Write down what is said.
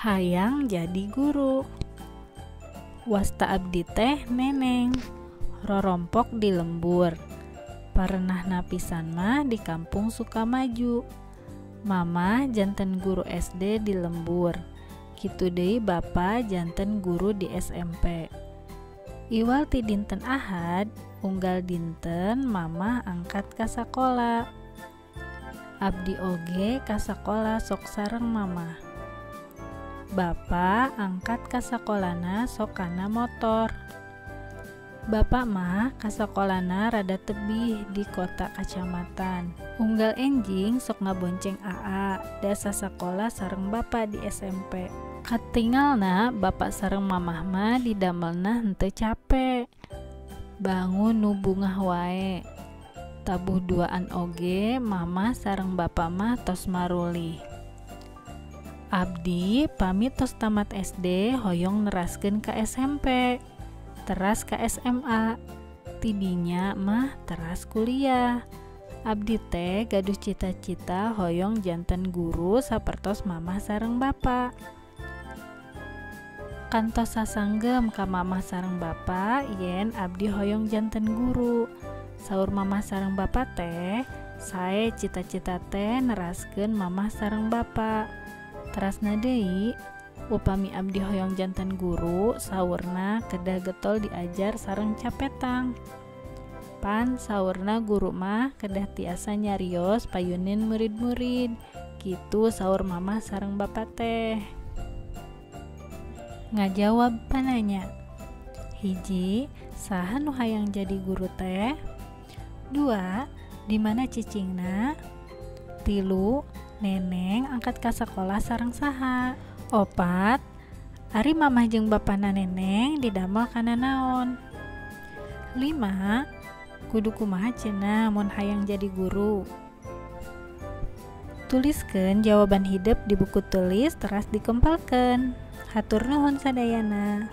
Hayang jadi guru. Wasta abdi teh Neneng, rorompok di lembur. Parenahna pisan mah di kampung Sukamaju. Mama janten guru SD di lembur. Kitu deui bapa janten guru di SMP. Iwal ti dinten Ahad, unggal dinten mama angkat ka sakola. Abdi oge ka sakola sok sareng mama. Bapa angkat ka sakolana sok kana motor. Bapak mah ka sakolana rada tebih di kota kacamatan. Unggal enjing sok ngabonceng AA, da sasakola sareng bapa di SMP. Katingalna bapak sareng mamah mah didamelna henteu cape. Bangun nu bungah wae. Tabuh duaan oge mamah sareng bapak mah tos marulih. Abdi pamit tos tamat SD hoyong neraskeun ka SMP, teras ka SMA, tidinya mah teras kuliah. Abdi teh gaduh cita-cita hoyong janten guru sapertos mamah sareng bapa. Kantos sasanggem ka mamah sareng bapa yen abdi hoyong janten guru. Saur mamah sareng bapa teh, sae cita-cita teh neraskeun mamah sareng bapa. Terasna deui, upami abdi hoyong janten guru, saurna kedah getol diajar sareng capetang. Pan saurna guru mah kedah tiasa nyarios payunin murid-murid. Kitu saur mamah sareng bapa teh. Ngajawab pananya. 1, saha nu hayang jadi guru teh? 2, di mana cicingna? 3, Neneng angkat ka sakola sareng saha? 4, ari mamah jeung bapana Neneng didamel kana naon? 5, kudu kumaha cenah mun hayang jadi guru? Tuliskeun jawaban hidep di buku tulis teras dikempalkeun. Hatur nuhun sadayana.